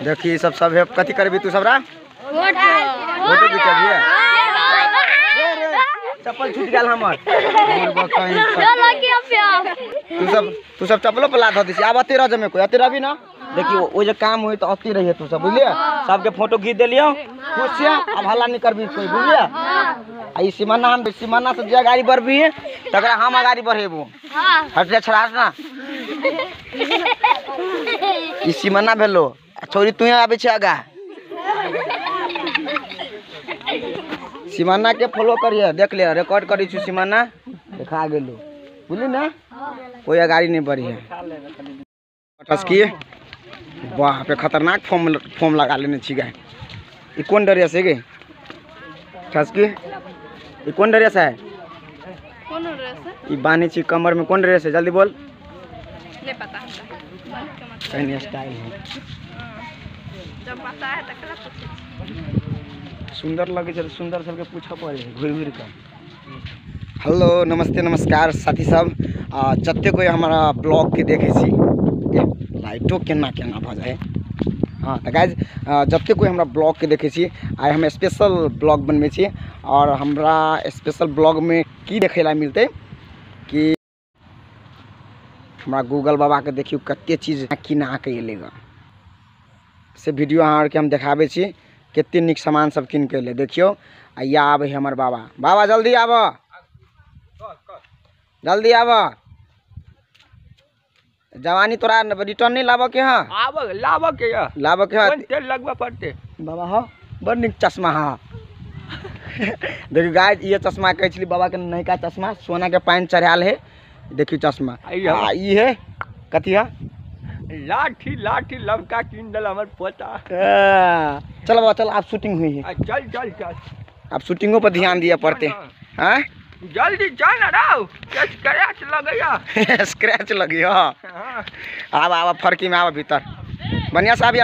देखी सब सब है कथी करबी तू सबरा फोटो खिंचबिए। चप्पल छूट गेल हमर। तू सब चप्पलो पर लात दी। आब अते रह जमे कोई अते रहबी ना। देखियो ओ जे काम होई तो अते रहिए तू सब बुझलिए। सबके फोटो खींच देलियो खुश छियै। अब हल्ला नहीं करबी कोई बुझलिए। आ ई सीमाना हम सीमाना से जे गाड़ी बढ़बी तकरा हम गाड़ी बढ़ेबो। हट जा छड़ा ना। ई सीमाना भेलो छोरी तू आबै छै आगा। सीमाना के फॉलो करिए देख ले रिकॉर्ड करी छु सीमाना देखा गेलो बुझली ना। कोई गाड़ी नहीं बढ़ी है। ठसकी बाप रे खतरनाक फॉर्म फॉर्म लगा लेने छी गाय। ई कोन ड्रेस है गे ठसकी? ई कोन ड्रेस है? कोन ड्रेस है? ई बानी छी कमर में कोन ड्रेस है जल्दी बोल। नहीं पता हमरा कहीं स्टाइल है। जब पता है तकरा पूछे। सुंदर लगे छै सुंदर सबके पूछऽ पड़े है घुरि घुरि कऽ। हेलो नमस्ते नमस्कार साथी सब। जते कोई हमारा ब्लॉग के देखे छी लाइटो केना केना भऽ जाए। हाँ तो गाइज जते कोई हमरा ब्लॉग के देखे छी आइ हम स्पेशल ब्लॉग बनबै छी और हमरा स्पेशल ब्लॉग में की देखे ला मिलते कि हमरा गूगल बाबा के देखियो कते चीज किना के एलै ग से वीडियो अहाँ के हम देखाबै छी। कते नीक सामान सब किन के एलै देखियो। आ या आबै है हमर बाबा। बाबा जल्दी आब जल्दी आब। जवानी तोरा रिटर्न नहीं लाबऽ के हाँ? आब लाबऽ के या लाबऽ के हाँ? तेल लगबऽ पड़ते बाबा। हाँ बड़ नीक चश्मा हाँ। देखियो गाइस ये चश्मा कहै छली बाबा के नयका चश्मा सोना के पानि चढ़ायल है। देखियो चश्मा आ ई है कथी है? लाठी लाठी लमका किन देल हमर पोता। चल बाबा चल आप शूटिंग हुई है। चल चल चल अब शूटिंगों पर ध्यान दिया पड़ते हैं। जल्दी चल ना राव स्क्रैच लगैया। स्क्रैच लगी हाँ। आब आब फरकी में आब भीतर बढ़िया से आबि।